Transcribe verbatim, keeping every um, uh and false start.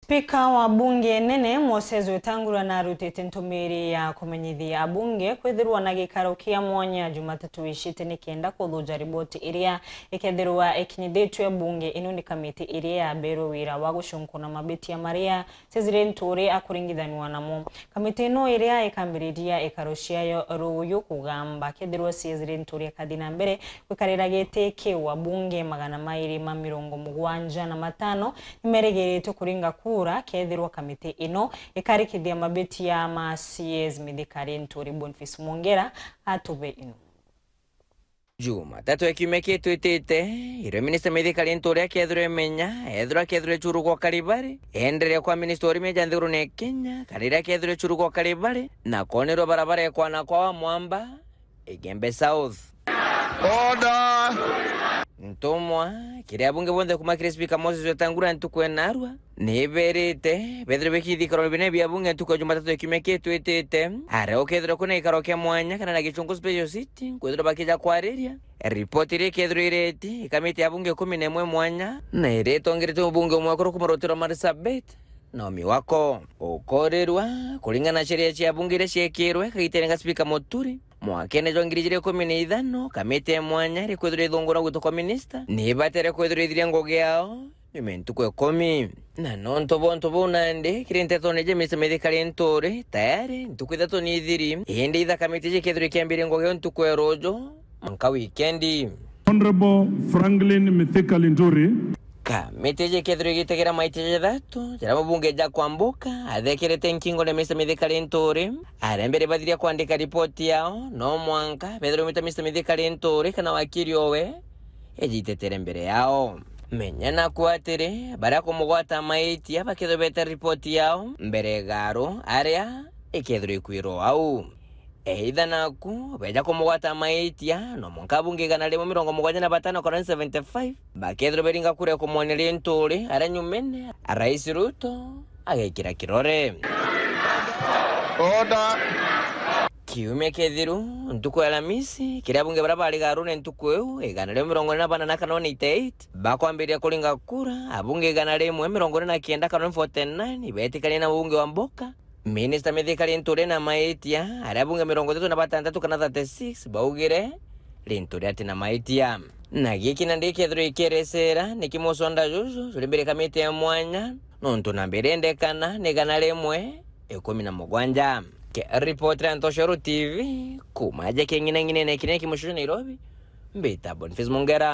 Spika wa bunge nene Moses Wetangula narutite ntumiri ya kumenyithia abunge kwithirwa na gikaro kia mwanya Jumatatu icite nikenda kuthuja riboti iria ikethirwa ikinyithitue bunge ino ni kamiti iria yaberwe wira wa gucunkuna mabitia maria Cecily Nturi akuringithanua namo. Kamiti ino iria ikambiriria ikaro ciayo ruuyu kugamba kethirwa Cecily Nturi akathi na mbere gwikarira giti kiu, abunge magana mairi ma mirongo mugwanja na matano nimerigiritwe kuringa kura kethirwa kamiti ino ikarikithia mabitia ma C S Mithika Linturi. Boniface Mwongera atuve ino. Jumatatu ya kiumia kitwitite, irio minista Mithika Linturi akethirwe menya, ethirwa akethirwe churu gwa Kalibari, enderea kwa minista urimi ja nthigurune ya Kenya, kana iria akethirwe churu gwa Kalibari, na konerwa barabara ya kwana kwa wa mwamba, Igembe South. Order! Ntumwa, kiri abunge bonthe kuma kiri Spika Moses Wetangula ntuku ya narua, niberite bethirwe bikithikaro binene bia bunge ntuku ya Jumatatu ya kiumia kitwitite, aria ukethirwa kwina gikaro kia mwanya kana na Gichungu Special City, kwithirwa bakija kwariria ripoti iria ikethirwa iretie ikamiti ya bunge ikumi na imwe mwanya, na iria itongeretwe mubunge umwe akuru kuma ruti rwa Marsabit, Naomi Wako. Ukorirwa, kuringana na sheria cia bunge iria ciekirwe kagitene ga Spika Muturi, mwakene jwa ngiri ijiri ikumi na ithano, kamiti ya mwanya iri kwithirwa ithungura gwitwa kwa minista, nibatere kwithirwa ithiria ngugi yao nyuma ya ntuku ikumi. Na nontu bwa untu buu nandi, kiri ntetone ja Mister Mithika Linturi, tayari ntuku ithatu ni ithiri, indi itha kamiti iji ikethirwa ikiambiria ngugi yao ntuku ya ruju, mwanka wikendi. Honorable Franklin Mithika Linturi. Kamiti iji ikethirwa igitegera maitia jathatu, jaria mubunge Jack Wambuka athekerete nkingo na Mister Mithika Linturi, aria mbere bathiria kwandika ripoti yao, no mwanka bethirwe bamwita Mister Mithika Linturi kana wakiri owe, ejitetere mbere yao. Menya naku atiri, baria kumugwata maitia bakethirwa bete ripoti yao mbere igaru aria ikethirwa ikwirwa au. Either naku beja kumugwata maitia, no mwanka abunge igana rimwe mirongo mugwanja na batano kana seventy-five, bakethirwa beringa kura ya kumwonia Linturi aria nyumene, Rais Ruto agekira kirore. Order. Kiumia kithiru, ntuku ya Alamisi, kiri abunge baria bari garune ntuku iu, igana rimwe mirongo ina na bana na kana one eighty eight, bakwambiriria kuringa kura, abunge igana rimwe mirongo ina na kenda kana forty nine, ibetikania na mubunge Wambuka. Minista Mithika Linturi na maitia, aria abunge mirongo ithatu na batantatu kana thirty-six baugire Linturi ati na maitia. Na giki nandi ikethirwa ikierecera niki musonda juju juri mbere kamiti ya mwanya, nontu namba irendekana ni igana rimwe ikumi na mugwanja. Ke ripoti ya Ntoshoro T V, kuma aja king'inang'inene kinene ki mucucu Nairobi, mbita Boniface Mungera.